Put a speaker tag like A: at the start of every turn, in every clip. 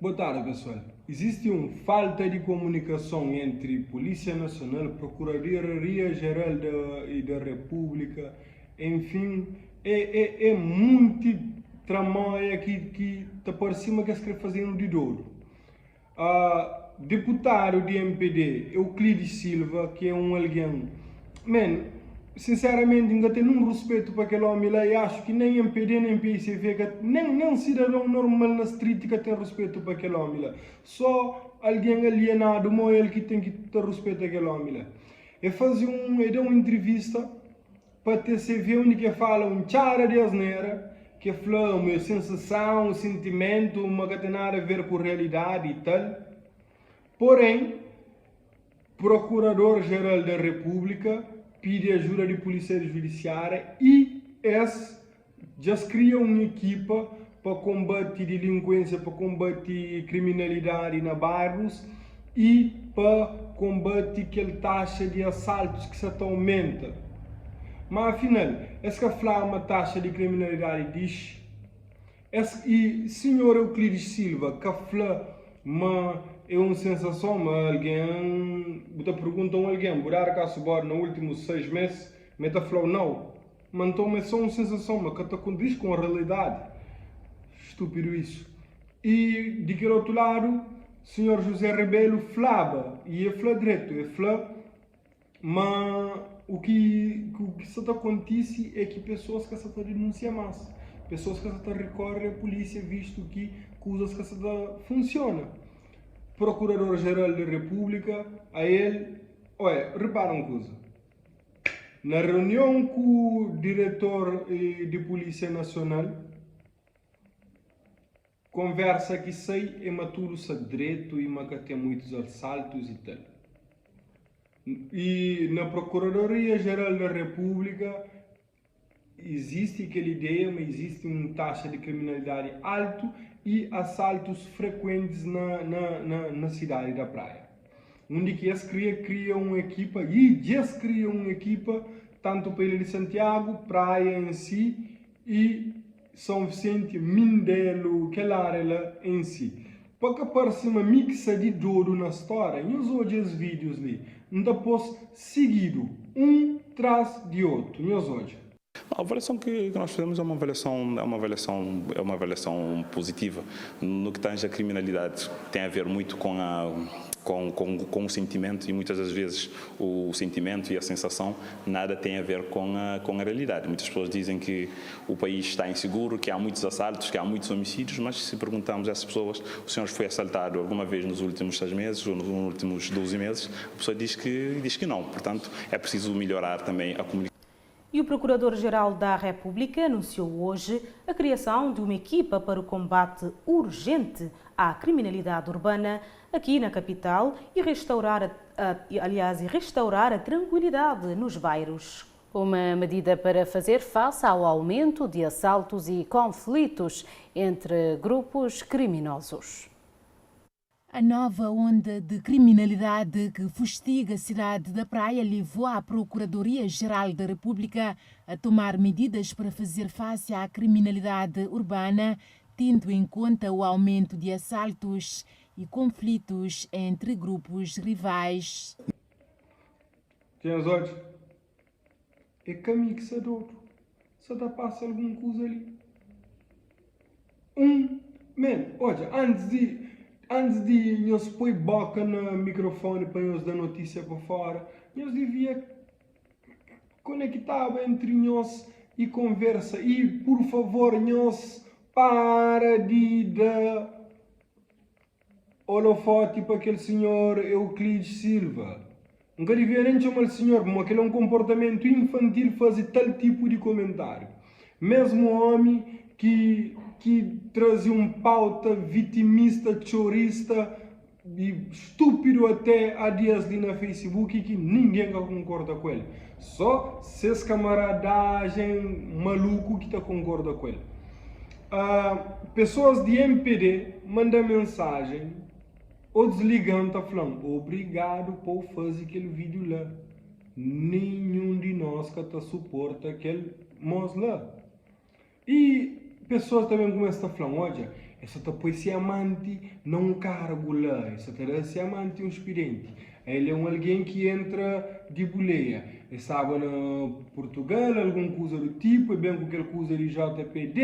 A: Boa tarde, pessoal. Existe um falta de comunicação entre Polícia Nacional, Procuradoria Geral da, e da República, enfim, é, é, é muito tramóia que, que tá por cima que eles querem fazer no de dodo. Deputadu di mpd Euclides Silva ki é un algen, man, sinseramenti N ka ten nun ruspetu pa kel omi la i axu ki nen mpd nen picv ka, nen nen sidadon normal na street ka ten ruspetu pa kel omi la. So algen alienadu mo el ki ten ki ta ruspeta kel omi la. E faze un, e da un intrivista. Pa TCV undi ke fala un txada di asnera, ke fla ma é sensason, un sentimentu, ma ka ten nada a ver ku realidadi i tal. Porém, Procurador Geral da República pidi ajuda di Polícia Judiciária i es Dja-s kria un ekipa pa konbati dilinkuensia, pa konbati kriminalidadi na bairus i pa konbati kel taxa di asaltus ki sa ta aumenta. Má afinal, es ka fla ma taxa di kriminalidadi dixi? Es i sinhor Euclides Silva ka fla ma é un sensason ma algen, bu ta pergunta un algen, bu dadu kasu bodi na últimus 6 mês? Ma el ta fla-u nau. Ma nton ma é só un sensason, ma ka ta kondiz ku un realidadi. Stúpidu isu. I di kel otu ladu, sinhor José Rebelo flaba, i e fla dretu, e fla ma u ki u ki sa ta kontise é ki pesoas ka sa ta dinunsia más, pesoas ka sa ta rikore a pulísia vistu ki kuzas ka sa ta funsiona. Prokurador-Jeral di Repúblika, ael, oé, ripara un kuza. Na reunion ku diretor di Pulísia Nasional, konversa ki sai é ma tudu sta dretu i ma ka ten muitus asaltus i tal. I na Prokuradoria Jeral da Repúblika, Izisti kel ideia ma izisti un taxa di kriminalidadi altu i asaltus frekuentis na na na sidadi da Praia, undi ki es kria kria un ekipa i djes kria un ekipa tantu pa Ilha di Santiagu, Praia en si i São Vicente, Mindelo, kel área la en si. Pa ka parse ma mi ki sa di dodu na stória, nhos odja es vídius li. N ta pô-s sigidu, un tras di otu. Nhos odja.
B: A avaliação que nós fazemos é uma avaliação, é uma avaliação, é uma avaliação positiva. No que tange à criminalidade, tem a ver muito com a com, com, com o sentimento e muitas das vezes o sentimento e a sensação nada tem a ver com a, com a realidade. Muitas pessoas dizem que o país está inseguro, que há muitos assaltos, que há muitos homicídios, mas se perguntamos a essas pessoas, o senhor foi assaltado alguma vez nos últimos seis meses ou nos últimos 12 meses, a pessoa diz que, diz que não. Portanto, é preciso melhorar também a comunicação.
C: E o Procurador-Geral da República anunciou hoje a criação de uma equipa para o combate urgente à criminalidade urbana aqui na capital e restaurar, a, a, aliás, e restaurar a tranquilidade nos bairros.
D: Uma medida para fazer face ao aumento de assaltos e conflitos entre grupos criminosos.
E: A nova onda de criminalidade que fustiga a cidade da Praia levou a Procuradoria-Geral da República a tomar medidas para fazer face à criminalidade urbana, tendo em conta o aumento de assaltos e conflitos entre grupos rivais.
A: Nhos odja, é ka mi ki sta dodu, sa ta pasa algun kuza li. Un, men, odja, antis di, antis di nhos poi boka na mikrofoni pa nhos da notisia pa fora, nhos divia konekitaba entri nhos i konversa. I, pur favor, nhos para di da Olofoti pa kel sinhor Euclides Silva. N ka divia nen txoma-l sinhor, pamodi kel é un konportamentu infantil faze tal tipu di komentáriu. Mesmu omi ki ki traze un pauta vitimista, txorista i stúpidu até há dias li na Facebook ki ningen ka konkorda ku el. Só ses kamaradajen maluku ki ta konkorda ku el. Pesoas di mpd manda mensajen otus liga-m ta fla-m obrigadu pa u faze kel vídiu la. Ninhun di nos ka ta suporta kel mos la. I pesoas ta ben kumesa ta fla-m, odja, El sa ta poi se amanti na un kargu la, el sa ta da se amanti un spidenti. El é un algen ki entra di buleia. El staba na Purtugal, algun kuza du tipu, el ben ku kel kuza di JPD,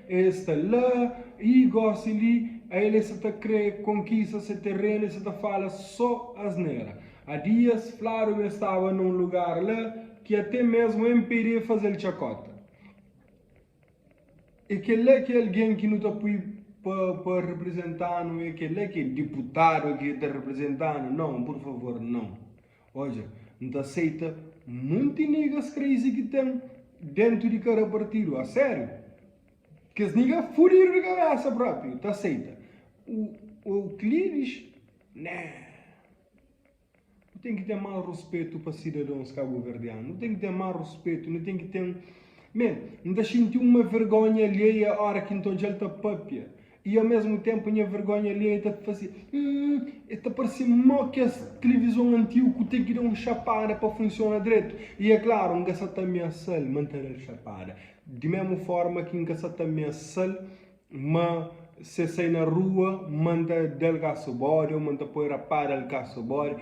A: el sta la, i gosi li el el sa ta kre konkista se terenu, el sa ta fala so asnera. A dias, fladu ma el staba na un lugar la ki ate mesmu MPD faze-l txakota. É kel-la ki é algen ki nu ta pui pa pa riprizenta-nu? É kel-la ki é diputadu ki ta riprizenta-nu? Nau, pur favor, nau. Odja, N ta seita munti niggas crazy ki ten dentu di kada partidu, a sériu. Kes nigga fudidu di kabesa propi, ta seita. O Euclides, Nah. Nu ten ki ten más ruspetu pa sidadons kabuverdianu. Nu ten ki ten más ruspetu, nu ten ki ten. Men, N ta xinti uma vergonha alheia óra ki N ta odja-l ta pâpia. I omésmu ténpu nha vergonha alheia ta fase, Hum, el ta parse mó kes tilivizon antigu ku ten ki da un xapada pa funsiona dretu. I é klaru, N ka sa ta amiasa-l ma N ta da-l xapada. Di mésmu fórma ki N ka sa ta amiasa-l Ma se sai na rua ma N ta da-l kasu bodi ô ma N ta poi rapá da-l kasu bodi.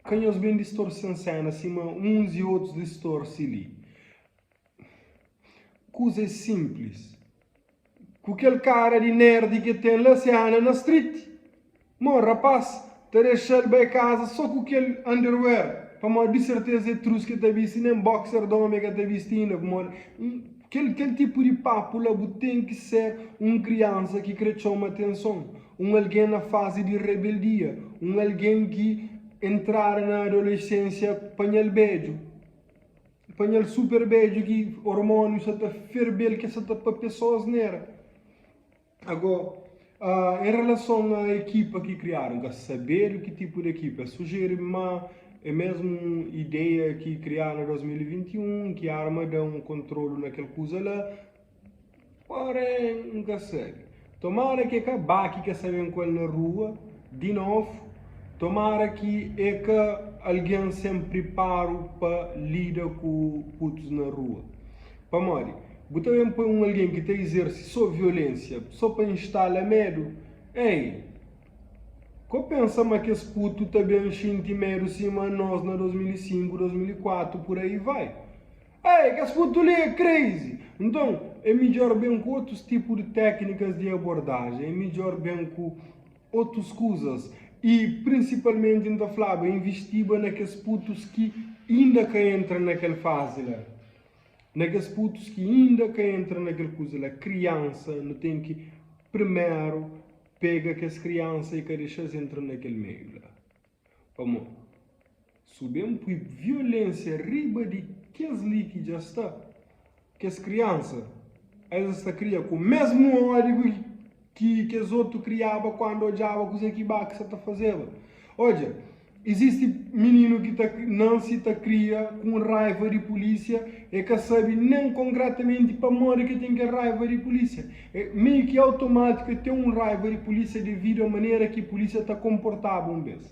A: Ka nhos ben distorse-m séna sima uns i otus distorse li. Kuza é sinplis. Ku kel kara di nerd ki el ten la, se anda na street. Mo rapaz ta dexa-l bai kaza so ku kel underwear pamodi di serteza é trus ki ta bisti nen boxer d'omi ka ta bisti inda pamodi kel kel tipu di papu la bu ten ki ser un kriansa ki kre txoma atenson un algen na fazi di rebeldia un algen ki entrada na adolescensia panha-l bedju panha-l super bedju ki ormoniu sa ta ferbe-l ki sa ta papia so asnera. Ago, en relason a ekipa ki kriadu, N ka sabedu ki tipu di ekipa. Es sujeri ma é mesmu ideia ki kriadu na 2021, ki arma da un kontrolu na kel kuza la, porém N ka sabe. Tomara ki é ka baki ki es ta ben ku el na rua di novu, tomara ki é ka algen sen priparu pa lida ku putus na rua. Pamodi? Bu ta ben poi un algen ki ta izerse sô violénsia sô pa instala medu? Ei! Ko pensa ma kes putu ta ben xinti medu sima anos na 2005, 2004, pur aí vai. Ei! Kes putu li é crazy! Nton, é midjór ben ku otus tipu di téknikas di abordajen, é midjór ben ku otus kuzas i prinsipalmenti N ta flaba invistiba na kes putus ki inda ka entra na kel fazi la. Na kes putus ki inda ka entra na kel kuza la, kriansa, nu ten ki primeru pega kes kriansa i ka dexa-s entra na kel meiu la. Pamodi, si bu ben pui violensia riba di kes li ki dja sta, kes kriansa, es ta kria ku mesmu ódiu ki kes otu kriaba kandu odjaba kuzê ki baka sa ta fazeba. Odja, izisti mininu ki ta nansi ta kria ku un raiva di pulísia, e ka sabe nen konkretamenti pamodi ki e ten kel raiva di pulísia. E meiu ki automátiku e ten un raiva di pulísia devidu a manera ki pulísia ta konportaba un bês.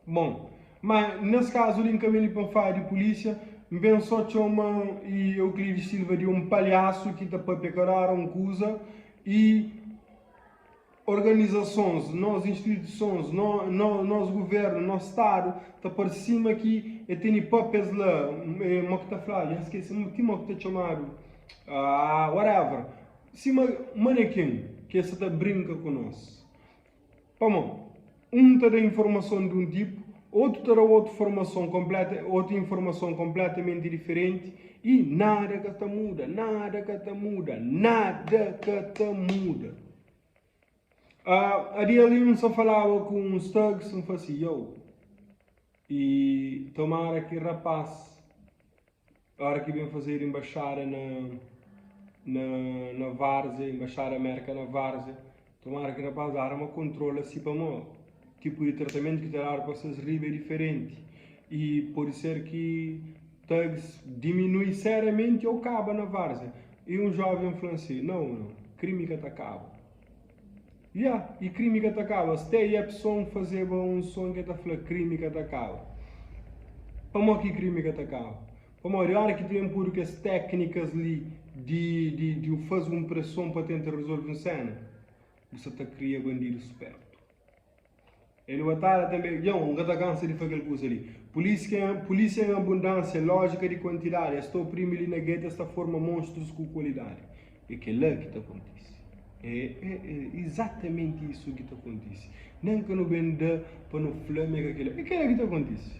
A: Bon, ma nes kazu li N ka ben li pa N fala di pulísia, N ben so txoma Euclides Silva di un palhasu ki ta papia kada ora un kuza i organizasons, nos instituisons, nos guvernu, nos stadu ta parse sima ki e tene papes la, mo ki ta fladu, dja N skese ti mo ki ta txomadu, whatever, sima manekin ki es sa ta brinka ku nos. Pamodi? Un ta da informason di un tipu, otu ta da otu formason konpleta, otu informason konpletamenti diferenti i nada ka ta muda, nada ka ta muda, nada ka ta muda. Uh, a dia li un sa falaba ku uns thugs, un fla si, yo, i tomara ki rapaz Ora ki ben fazedu embaxada na na na Várzea, embaxada Merka na Várzea, tomara ki rapaz arma kontrola si pamo tipu di tratamentu ki ta dadu pa ses riba é diferenti i podi ser ki thugs diminui seriamenti ou kaba na Várzea. I un joven fla-m si, nau, nau, krimi ka ta kaba. Ya, i krimi ka ta kaba. Ste Yepson fazeba un son ki el ta fla krimi ka ta kaba. Pamodi ki krimi ka ta kaba? Pamodi ora ki ta ben podu kes téknikas li di di di faze un preson pa tenta rezolve un sena. Bu sa ta kria bandidu spertu. Hélio Batalha tanbe, Djon, N ka ta kansa di fla kel kusa li. Pulísia en abundánsia, lójika di kuantidadi, es ta oprimi li na getu, es ta forma monstrus ku kualidadi. É kel-la ki ta kontise. É, é, é izatamenti isu ki ta kontise. Nen ka nu ben da pa nu fla ma é ka kel-la. É kel-la ki ta kontise.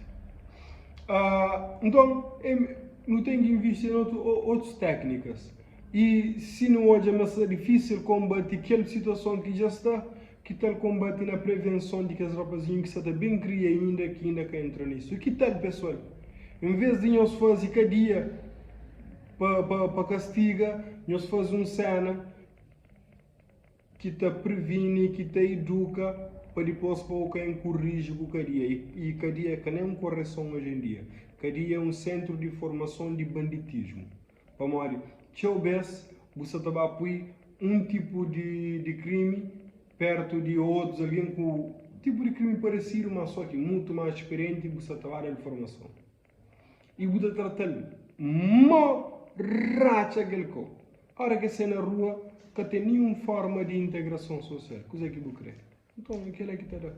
A: Ah, nton, é, nu ten ki invisti na otu, otus téknikas. I si nu odja ma sta difísil konbati kel situason ki dja sta, ki tal konbati na prevenson di kes rapazinhu ki sta ta ben kria inda ki inda ka entra nisu? Ki tal pesoal? En ves di nhos faze kadia pa, pa, pa kastiga, nhos faze un sena ki ta privini, ki ta iduka pa dipôs pa bu ka inkuriji ku kadia. I, i kadia ka nen un koreson oji en dia. Kadia é un sentru di formason di banditismu. Pamodi txeu bês bu sta ta ba pui un tipu di di krimi pertu di otus algen ku tipu di krimi paresidu, má só ki mutu más sperienti, bu sta ta ba da-l formason i bu ta trata-l mó ratxa kel kau. Óra ki el sai na rua, ka ten ninhun forma di integrason sosial. Kuzê ki bu krê? Nton, é kel-la ki ta da.